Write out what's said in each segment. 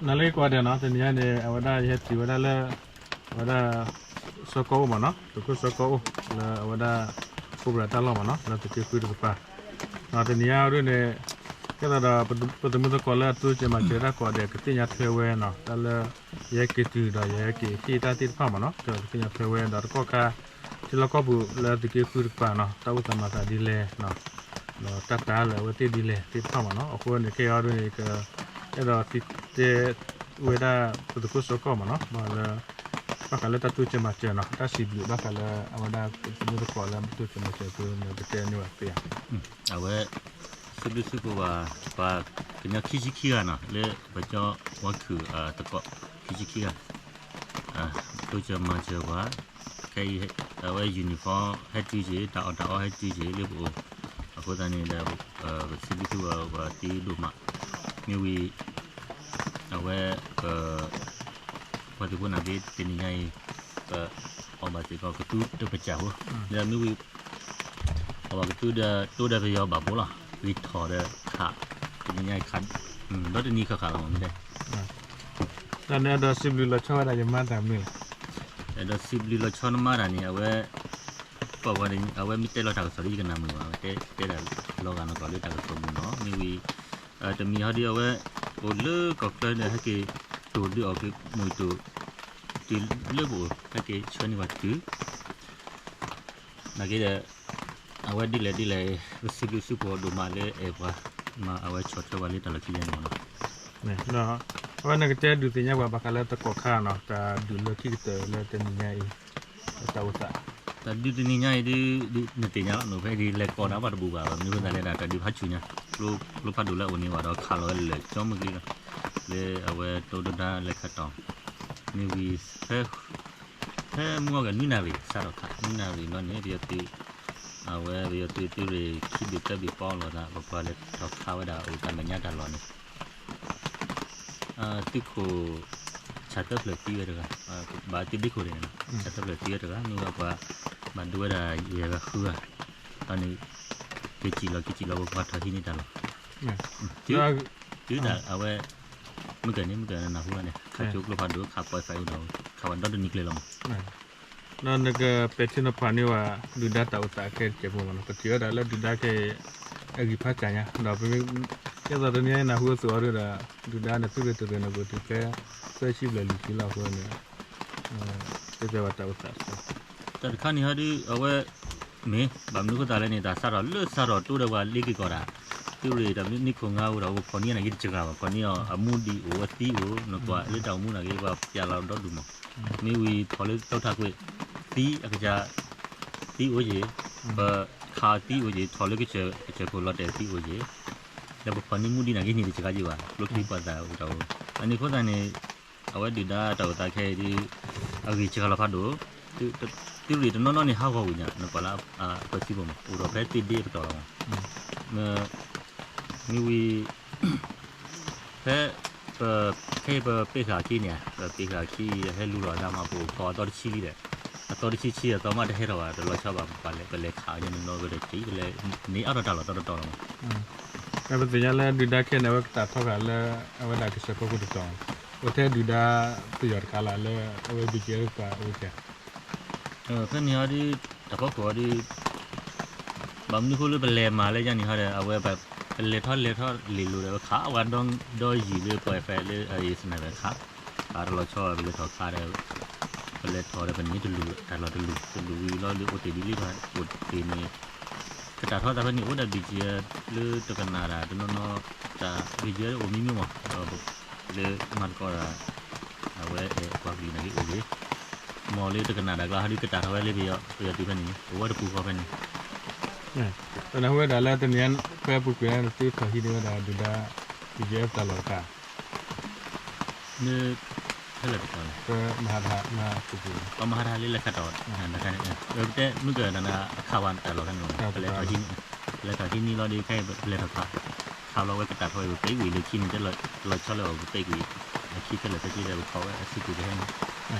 နၤလၢကိးဂၤဒဲးနီၤ, တနံၤညါန့ၣ် အဝဲဒၣ်ယဟဲတုၤဝဲဒၣ်လၢ အဝဲဒၣ် စီၤကီၢ်အိၣ်မ့ၢ်နီၤ, သုးခိၣ်စီၤကီၢ်အိၣ် လၢအဝဲဒၣ် Cobra တၢ်လီၢ်မ့ၢ်နီၤ, လၢသုးက့ဃုတကပၤ, ဒီးတနံၤညါဒ်န့ၣ် ကဲသးဒီး ပသုးမုၢ်သကိးလၢအတိစၢၤမၤစၢၤတၢ်ကိးဂၤဒဲး ကသ့ၣ်ညါထွဲဝဲနီၤ, တၢ်လၢ ယဟဲက့ၤတုၤဒီးယဟဲက့ၤဟ့ၣ်တၢ်သ့ၣ်တဖၣ်မ့ၢ်နီၤ, ကသ့ၣ်ညါထွဲဝဲဒီးတကီၢ်ခါ ထံလီၢ်ကီၢ်ပူၤလၢသုးက့ဃုတကပၤနီၤ, တၢ်အိၣ်သးမၤသးဒ်လဲၣ် ဒီးတၢ်တၢ်လၢအဝဲသ့ၣ်ဒ်လဲၣ်သ့ၣ်တဖၣ်မ့ၢ်နီၤ, အဃိန့ၣ် ခဲအံၤဒ်န့ၣ် ကအဲၣ်ဒိးတဲဝဲဒၣ် ပသုးခိၣ်စီၤကီၢ်မ့ၢ်နီၤ, ဘၣ်ဃးလၢတၢ်တိစၢၤမၤစၢၤနီၤ, တၢ်စံးဘျုးဘၣ်ဃးလၢအဝဲဒၣ် ပသုးမုၢ်သကိးလၢအတိစၢၤမၤစၢၤအဃိန့ၣ် ကတဲန့ၢ်ဘၣ်သ့ဧါ. အဝဲ စံးဘျုးစံးဖှိၣ်ဘၣ် ပှၤကညီခံဆံခံဂၤနီၤ, လၢပကၠီဝါခုၣ်သကိး ခံဆံခံဂၤ တိစၢၤမၤစၢၤပှၤ, ခဲအံၤ အဝဲ uniform ဟဲတုၤက့ၤ တၢ်အီၣ်တၢ်အီဟဲတုၤက့ၤလၢပအိၣ်, အဃိသတးန့ၣ်ဒီး ပစံးဘျုးစံးဖှိၣ်ဘၣ်ပှၤသံဒိၣ်မး, မ့ၢ်ဝံၤ အဝဲ ပ ပှၤသုးဖိနာ်က့ တနံၤညါအံၤ ပအီၣ်ဘၣ်စ့ၢ်ကီးကသူတပစၢ်ဖိ, ဒီးမ့ၢ်ဝံၤ အီၣ်ဘၣ်ကသူဒီးတိဒီးပယီၤဘၣ်ဖိလီၤ, ဂံၢ်ထီၣ်ဒီးခး, တနံၤညါအံၤခး, ဒီးတနံၤခးခးလီၤမ့ၢ်တဲ ဒီးနအဲၣ်ဒိးစံးဘျုးလီၤဆီဝဲဒၣ်ယမါတၢ်မနုၤလဲၣ်. အဲၣ်ဒိးစံးဘျုးလီၤဆီနမါတၢ်န့ၣ် အဝဲ ပှၤဝဲန့ၣ် အဝဲမ့ၢ်တဲလီၤတၢ်ကစီၣ်ဒီးယကနၣ်မုာ်ဘၣ်, တဲတဲဒၣ်လီၤဂာ်နီၢ်ကီၢ်လၢတၢ်ကစီၣ်မုာ်နီၤ, မ့ၢ်ဝံၤ တမံၤဟီဒ်အဝဲ အိၣ်လၢကီၢ်ချၢဒီး ဟဲက့ၤတိၢ်ဒုးအီၣ်က့ၤမုာ်တိၢ် တုၤလၢပအိၣ် ဟဲက့ၤဆှၢန့ၢ်ပှၤတုၤ နာ်က့ဒီး အဝဲဒ်လဲၣ်ဒ်လဲၣ် ပစံးဘျုးစံးဖှိၣ်ဒိၣ်မးလၢအဲၣ်ပှၤ, မ့ၢ်အဝဲဆီၣ်ထွဲပှၤလၢတၢ်လီၢ်ခံယဲၢ်န့ၣ်မ့ၢ်နီၤ. အဝဲန့ၣ်ကတဲဒုးသ့ၣ်ညါပှၤဘၣ်ဃးလၢသကိးခါနီၤ, တၢ်ဒုးလၢခံကတၢၢ်လၢတနံၤညါအံၤ တၢ်အိၣ်သး, တၢ်ဒုးတနံၤညါအံၤဒ် နသ့ၣ်ညါလီၤ, နဖဲဒ်လဲၤကိးနၤဘၣ်တဘူးဘၣ်, မနုၤဃိသတးလဲၣ်ဒီး တၢ်ဒုးဖးဆူၣ်ညါ, ကျိဖးဒိၣ်လၢအအိၣ်န့ၣ်ဝဲဒီးခးလီၤဝဲလၢာ်ကၠီမုၢ်ကလံလီၤ, လၢအဝဲတိဒိၣ်ဒါလဲၤခးတီၢ်, မ့ၢ်ဝံၤ ဖဲ ဖဲမုၢ်ဂီၤကနွံနၣ်ရံၣ် စးထီၣ်ခး နွံနၣ်ရံၣ်ဘျီန့ၣ် ပယီၤသုး, အဝဲပယီၤသုးသုးရ့ၣ် ခံဘ့ၣ်သၢဘ့ၣ်ပီလိာ်သး ပပှၤလဲၤထီၣ်ခးဝဲဒၣ်အိၣ်တၢ်မဲာ်ညါတၢ်လီၢ်န့ၣ်, သုးခိၣ် ဆၣ်သၢဖျၢၣ်သံဝဲတဂၤ, ဘၣ်သုးဒ့ခိၣ်န့ၣ်, ဆၣ်သၢဖျၢၣ်သံဝဲတဂၤ မ့ၢ်ဝဲပှၤ ဘၣ်ဒိဝဲဒၣ်ယဲၢ်ဂၤဃုဂၤ, ဒီးန့ၣ် က့ၤစံၣ်လီၤ က့ၤစံၣ်လီၤ ပပှၤထီၣ်ဟံးန့ၢ်တၢ်လီၢ်, တုၤဒၣ်အဝဲ မုၢ်ကၢၢ်န့ၣ် မုၢ်ကၢၢ်နၢ်ဟူဘၣ်န့ၣ် ခးကၠိကျိဖးဒိၣ် ခးပီဖးအိၣ်ဒီး ခးဝဲဒီတနံၤကျဲလီၤမး, ဒီးနကပဲာ်ထံနီၤဖးန့ၢ်ဝဲ ဒုၣ်ဒါတၢ်အိၣ်သးခဲအံၤတကဲးဖိမးနီၤ, ပထံၣ်ဝဲဒၣ်လၢဒုၣ်ဒါခဲအံၤ အဂံၢ်ဖးစၢ်ညါ, ဒီးပမ့ၢ် ကဲသိးတနံၤအံၤနၢ်ဟူအသိးအီၤဒီး ဒုၣ်ဒါန့ၣ် သုးရ့ၣ်တရ့ၣ်န့ၣ် ကအိၣ်တုၤဖဲ သၢဆံဘျဲၣ်လွံၢ်ဆံလီၤအဃိန့ၣ် တဲတဲဝဲတၢ်အိၣ်သး တၢ်တခါန့ၣ်ဟီဒုး အဝဲ မ့ၢ် ဘၣ်မနုၤအဃိသတးလဲၣ်န့ၣ် တၢ်စးထီၣ်လၢစးထီၣ်တိဒီးပှၤလ့က့ၤကီးတၢ်, သုးရ့ၣ်တၢ်မနုၤနံၣ်ခိၣ်ငါအိၣ်ဒီး ပဖီၣ်န့ၢ်နၤက့ၤတစှၤဘၣ်, ဖီၣ်န့ၢ်အီၤ အမူဒံးအိၣ် အသံအိၣ် နကွၢ်လၢတၢ်အိၣ်မူနာ်က့ ပှၤပျၢ်လီၤဒီဒူၣ်မး, မ့ၢ်ဝံၤထီၣ်လၢတိထၣ်ကွ့ၢ် သံအကစၢ် သံအိၣ်ယ့ၣ်, ပခးအီၤသံအိၣ်ယ့ၣ် ထီၣ်လၢကစၢၢ်ခိၣ်လီၤတဲာ်သံအိၣ်ယ့ၣ်, ဒီးပဖီၣ်န့ၢ်မူဒံးနာ်က့န့ၣ်တစှၤက့ၤဘၣ်, ကျိချံပှၤသးအိၣ်တၢ်အိၣ်, အန့ၣ်အဃိသတးန့ၣ် အဝဲဒုၣ်ဒါတၢ်အိၣ်သးခဲအံၤဒုး အဂံၢ်စှၤလီၤဖးဒိၣ်, သုးရ့ၣ်တနီၤနီၤန့ၣ် ဟးဂီၤဝံၤညါ နကွၢ်လၢ အပၢၢ်သံဘိမး အိၣ်ဒီးဖဲသ့ၣ်ဒ့အပတီၢ်လီၤမး, မ့ၢ်ဝံၤ ဖဲ ပ ခဲအံၤပပ့ၢ်ဃာ်ခံန့ၣ် ပပ့ၢ်ဃာ်ခံ ဟဲလူၤလီၤသးမး ပအိၣ်ဖီအသီတဆံလံဒီး အသီတဆံဆံအသီမးတဟဲထီၣ်ဘၣ် တလီၤဆီဘၣ် ပလဲၤခးအီၤညါန့ၣ်နီၤ ဝဲဒီးက့ၤ ပလဲၤန့ၢ်အါထီၣ်တၢ်လီၢ်တတီၤတီၤလီၤမး ပသ့ၣ်ညါလၢဒုၣ်ဒါခဲန့ၣ် အဝဲကတၢ်ထီဃာ်လၢ အဝဲဒၣ်ကစၢၢ်ခိၣ်ခိၣ်တတီၤ, အိၣ်ထဲဒုၣ်ဒါပယီၤတခါလၢ လၢအဝဲ ဘံၣ်ကၠံ တကပၤအိၣ်ကဲ, ဖဲန့ၣ်ဟီဒုး တၢ်ဖီခိၣ်ဟီဒုး ဘၣ်မနုၤဃိလၢပလဲၤမၤလၢယၤန့ၣ်ဟီဒီး အဝဲ ပလဲၤထီၣ်လဲၤထီၣ်လ့ၢ်လိၤဒီး ပခးဝဲဒီယံာ်လၢပှဲၤဖဲလၢ အစနၢၣ်ပၢၣ်ခး, ခးတလီၤဆီ ပလဲၤထီၣ်ခးဒီး ပလဲၤထီၣ်ဒီးပန့ၢ်တလူၢ် တၢ်လီၢ်တလူၢ် တလူၢ်ဝံၤလီၤလၢအိၣ်တ့ၢ်ဒ်လံ အိၣ်တ့ၢ်န့ၣ် ကတၢ်ထီသးဖဲန့ၣ် အိၣ်ဒၣ် ဘံၣ်ကၠံ လၢတကနၣ်တၢ်တနီၤနီၤ တၢ် ဘံၣ်ကၠံ အိၣ်မံမံမး ဒီးလၢမၤသကိးတၢ် အဝဲအဲၣ်ပှၤကလုာ်နာ်က့အိၣ်ဂ့ၤ, မ်လၢတကနၣ်တၢ်ကျါဟီဒုးကတၢ်ထီဝဲလၢပယီၤ ပယီၤသုးဖဲန့ၣ် အိၣ်ဝဲတပူၤဃီဖဲန့ၣ်, ပနၢ်ဟူဝဲဒၣ်လၢတနံၤညါ ဖဲအပူၤကွံာ်န့ၣ် သုထီၣ်ဟံးန့ၢ်ဝဲဒၣ်ဒုၣ်ဒါ ဘံၣ်ကၠံ တၢ်လီၢ်တခါ လၢ ဖဲလဲၣ်တခါလဲၣ် ပမၤဟးထီၣ်လၢလဲၤခးတီၢ် ပတဲမုၢ်ကနၣ်အခးဝဲတၢ်လီၢ်ခါန့ၣ် ပလဲၤထီၣ်ဟံးန့ၢ်လီၤဒီး ခဲအံၤပလဲၤထီၣ်ခး ခးလီၤဝဲကတၢ်ထီဝဲပပဲကွံာ်လၢခံန့ၣ် တလီၤဆီလၢအီၤပပဲကွံာ် အခံခဲလၢာ်ခဲဆ့ဒီးပခီဝဲအစုပူၤကဟဲန့ၣ်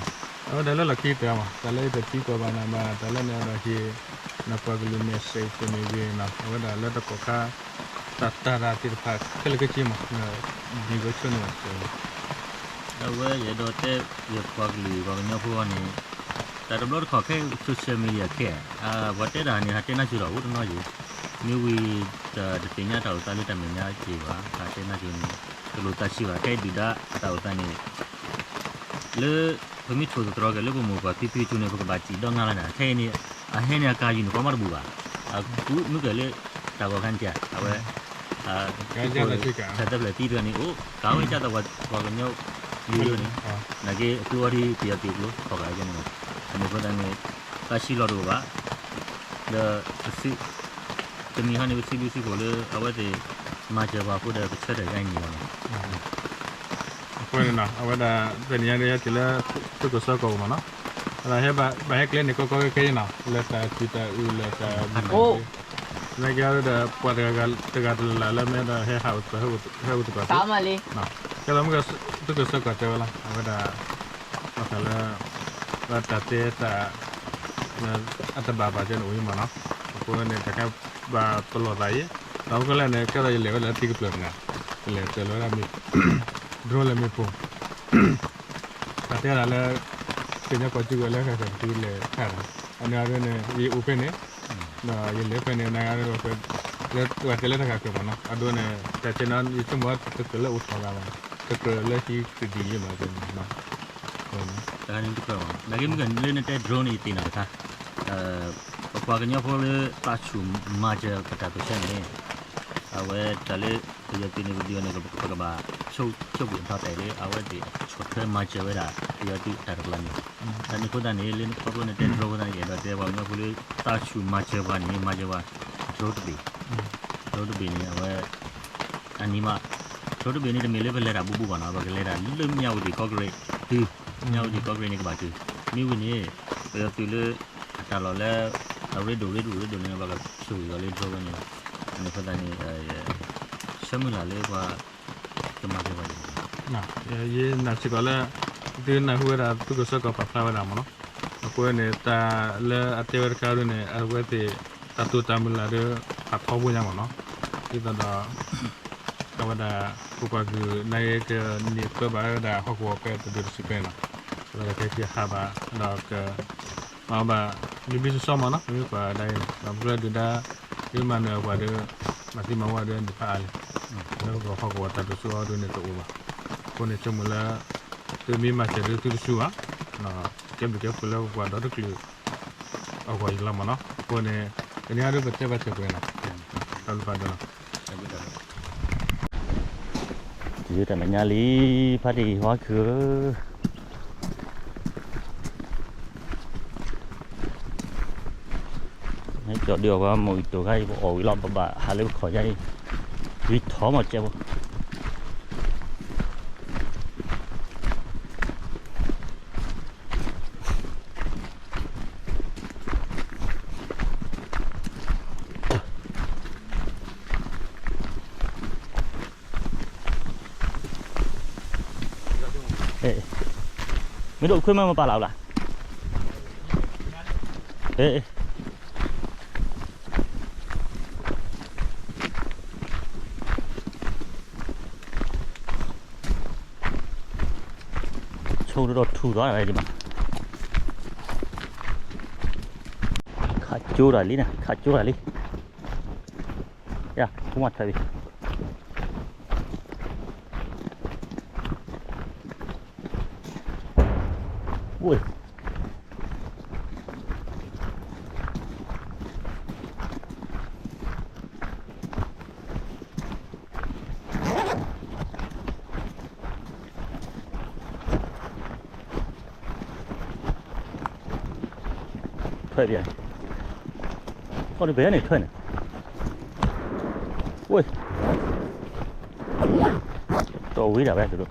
အဝဲဒၣ်လၢလီၢ်ခံကတၢၢ်မး တၢ်လၢယတထံၣ်ကွၢ်ဘၣ်နၤဘၣ် တၢ်လၢနအဲၣ်ဒိးဟ့ၣ် နပှၤကလုာ် message တမ့ၢ်ဂ့ၤနီၤ အဝဲဒၣ်လၢတကီၢ်ခါ တၢ်တၢ်တၢ်သ့ၣ်တဖၣ်ခဲလၢာ်ခဲဆ့မး နဒံးဝဲဆိန့ၢ်ဘၣ်စၢၤမး အဝဲယအဲၣ်ဒိးတဲ ယပှၤကလုာ်ပှၤကညီဖိအဂီၢ်န့ၣ် တၢ်တဘျီတခီၣ်ခဲ social media ခဲ ပှၤတဲတၢ်န့ၣ် ဟးတဲနါစိၤဒီးအိၣ်တနီၤယိၤ, မ့ၢ်ဝံၤ တသ့ၣ်ညါတၢ်အိၣ်သးလၢတၢ်မဲာ်ညါက့ၤဘၣ်, ဟးတဲနါစိၤန့ၣ် တလိၣ်သးဆံးဘၣ်, ခဲအံၤဒုၣ်ဒါတၢ်အိၣ်သးန့ၣ် လၢ ပမ့ၢ်ဆိၣ်သတြီၤက့ၤလၢပမိၢ်ပှၢ်ဖံဖုအစိၤန့ၣ် ပကဘၣ်စံၣ်ဒီးငါလၢန့ၣ် ခဲအံၤန့ၣ် အဟဲန့ၣ်အကါယုၢ်န့ၣ် ပှၤမ့ၢ်တဘူၣ်ဘၣ်, အကူမုၢ်ကဲၤလၢ တၢ်ဂီၤခါန့ၣ်တၢ် အဝဲ တၢ်သၢဖျၢၣ်သံတဂၤန့ၣ် အိၣ် ကးဝဲကၢ်သးပှၤကညီ ယူၤန့ၣ် နာ်က့အကျိအီၤဒ်ပယီၤသုးအကျိ ထီၣ်ဃာ်ဝဲန့ၣ်လီၤ, အန့ၣ်အဃိသတးန့ၣ် သးဆံးလီၤတအိၣ်ဘၣ်, ဒီး တမံၤဟါန့ၣ် ပစံးဘျုးစံးဖှိၣ်လၢအဝဲသ့ၣ် မၤစၢၤပှၤအဃိဒီး ပဆၢထၢၣ်ဒ်အံၤန့ၣ်လီၤ. အဃိန့ၣ်နီၤ အဝဲဒၣ် တနံၤညါဒ်ဟဲတုၤလၢ သုးခိၣ်စီကီၢ်ပူၤမ့ၢ်နီၤ, ဘၣ်ဟဲက့ၤန့ၣ် ကီကီခဲခဲအံၤနီၤ လၢတၢ်စူၢ်တၢ်အုးလၢတၢ်မုၢ်တၢ်သ့, သနာ်က့ဒီး ပှၤတဂၤတဂၤတလၢ်လၢမ့ၢ်ဒီး ဟဲဟးအိၣ်သကိး ဟဲအိၣ်သကိးသ့, ကဲလီၤမ့ၢ် သုးခိၣ်စီကီၢ်တဲဝဲလီၤ အဝဲဒၣ် ဘၣ်ဃးလၢ တၢ်တဲတၢ် အတဘၣ်ဘၣ်ကဲန့ၣ်အိၣ်အံၤမ့ၢ်နီၤ, အဃိန့ၣ် တၢ်ခဲဘၣ်ပလီၢ်သးအံၤ, ဒီးအဃိလဲၣ်န့ၣ် ကဲဒီးယလဲၤဝဲဒၣ်လၢထံကပျၢၤတဂၤ, ယလဲၤတၢ်လီၤဝဲဒၣ်မ့ၢ် drone လၢမ့ၣ်ပိၢ် အတဲဒၣ်လၢ ကညီကီၢ်စ့ၢ်ကီးလၢဃၣ်ဃၣ်တဖုလဲၤခၣ်ဒီး အန့ၣ်အဒိန့ၣ် ယအိၣ်ဖဲန့ၣ် ဒီးယလဲၤဖဲန့ၣ် နဂၤဒီး လၢတဂၤတဲလၢတၢ်ဃၣ်ဃၢၤမ့ၢ်နီၤ, အဒိန့ၣ် တၢ်တဲနီၤ ယဆိကမိၣ်တကြၢးလၢအိၣ်ထီၣ်ဂၤဘၣ်, တကြၢးလၢဟံးတဒံၣ်ယဲၢ်မးန့ၣ်, တဂၤန့ၣ်တကြၢးဘၣ်, နာ်က့မ့ၢ်ကလၢနတဲ drone န့ၣ် ယသ့ၣ်နီၣ်တခါ ပပှၤကညီဖိလၢသးဆူၣ်မၤစၢၤပတၢ်ပၢဆှၢန့ၣ် အဝဲတၢ်လၢ ပယီၤသုးန့ၣ် ပဒုးအီၤန့ၣ် ပကဘၣ်ဆိကမိၣ်အထီၣ်တဲာ်လၢ အဝဲသ့ၣ်ဆီၣ်ထွဲမၤစၢၤဝဲဒၣ် ပယီၤသုးတၢ်တကျါန့ၣ်, တၢ်န့ၣ်အဃိသတးန့ၣ် လၢခီဖျိန့ၣ်တဲ drone အဃိသတးန့ၣ် ယအဲၣ်ဒိးတဲပှၤကညီဖိလၢ သးဆူၣ်မၤစၢၤပှၤန့ၣ် မၤစၢၤပှၤ drone တဘ့ၣ်, drone တဘ့ၣ်န့ၣ် အဝဲ အနံၤမး drone တဘ့ၣ်န့ၣ် တမ့ၢ်လၢပလဲၤတၢ်ဘူးဘူးဘၣ်နီၤ, ပကလဲၤတၢ်လၢမၠၣ်ဝတံၣ်ကီၢ်ကရ့ၣ်တုၤ, မၠၣ်ဝတံၣ်ကီၢ်ကရ့ၣ်န့ၣ် ကဘၣ်တုၤ, မ့ၢ်ဝံၤန့ၣ် ပယီၤသုးလၢ အတၢ်လီၢ်လၢ အရ့ဒိၣ်ရ့ဒိၣ်ရ့ဒိၣ်န့ၣ် ပှၤကဆိၣ်ဂ့ၤအီၤလၢ drone ဝဲန့ၣ်လီၤ, အန့ၣ်အဃိသတးန့ၣ် ဆၢမုၢ်လၢ်လၢပှၤ ကမၤစၢၤပှၤန့ၣ် ယနာ်စ့ၢ်ကီးလၢ သုနၢ်ဟူဝဲဒၣ် သုးခိၣ်စီကီၢ်ပာ်ဖျါဝဲဒၣ်မ့ၢ်နီၤ, အဃိန့ၣ် တၢ်လၢအတဲဝဲတခါဒ်န့ၣ် အဝဲသ့ၣ် တၢ်တိာ်တၢ်မုၢ်လၢ်ဒီး ဖးထီဘိညါမ့ၢ်နီၤ, ဒ်သိးဒီး အဝဲဒၣ် ပပှၤကလုာ်နာ်က့ကန့ၢ်ပၢဘၣ်ဝဲဒၣ်ဟီၣ်ကဝီၤဖဲတဒုတစုဖဲန့ၣ်လီၤ, အဝဲဒၣ်ခဲက့ၤဟးဘၣ် ဒီးက မၤဘၣ် မ့ၢ်ဘံၣ်စီစီမ့ၢ်နီၤ, မ့မ့ၢ်ပှၤဒၣ်အံၤန့ၣ် ဒီးပကလၢဒုၣ်ဒါ ဒုးမၤနၢၤပှၤဒီး မၤသံမၤဝီဒီးန့ၣ်ဖးအါလံ, လၢပကဟီၣ်ကဝီၤတၢ်ဒိၣ်စိအီၤဒ်န့ၣ်တအိၣ်ဘၣ်, အဃိန့ၣ် ဆိကမိၣ်လၢ သုမ့ၢ်မၤစၢၤဒီးသုတစူၢ်ဘၣ်, ကဲဘျုးကဲဖှိၣ်လၢပပှၤဒီတကလုာ် အဂီၢ်အံၤလီၤမ့ၢ်နီၤ, အဃိန့ၣ် တနံၤအံၤဒ်ပတဲဘၣ်စၢၤပှဲၤနီၤ, တၢ်ဘျုးဖးဒိၣ်လီၤ. တၢ်မဲာ်ညါလံ ဖါတံၢ်ဟီၣ်ခိၣ်ဧၢ, ဟဲကၠီဒုးအီၣ်ပှၤမိၢ်အံၤတိၢ်ခါအံၤ ပအီၣ်ဝံၤလီၤ ပဘၣ်ဟးလၢပခီၣ်ယါအံၤ, ဝံၤထီၣ်မီၢ်ကဲးဖိ မ့ၢ်ဒိၣ်ခွ့မ့ၢ်မပာ်လၢ်လၢ်, ဆိကတၢၢ်ထူၣ်သီဝဲဒၣ်, ခးကၠိတၢ်လံန့ၣ် ခးကၠိတၢ်လံ, ယၤ ဖိမၤထွဲဘၣ်, ဝ့ၢ် ထွဲဘၣ်, ခီၣ်ဒုးပှဲၤန့ၣ်ထွဲန့ၣ်, ဝ့ၢ်, တီၢ်ဝံၤဒၣ်ဝဲတဒိၣ်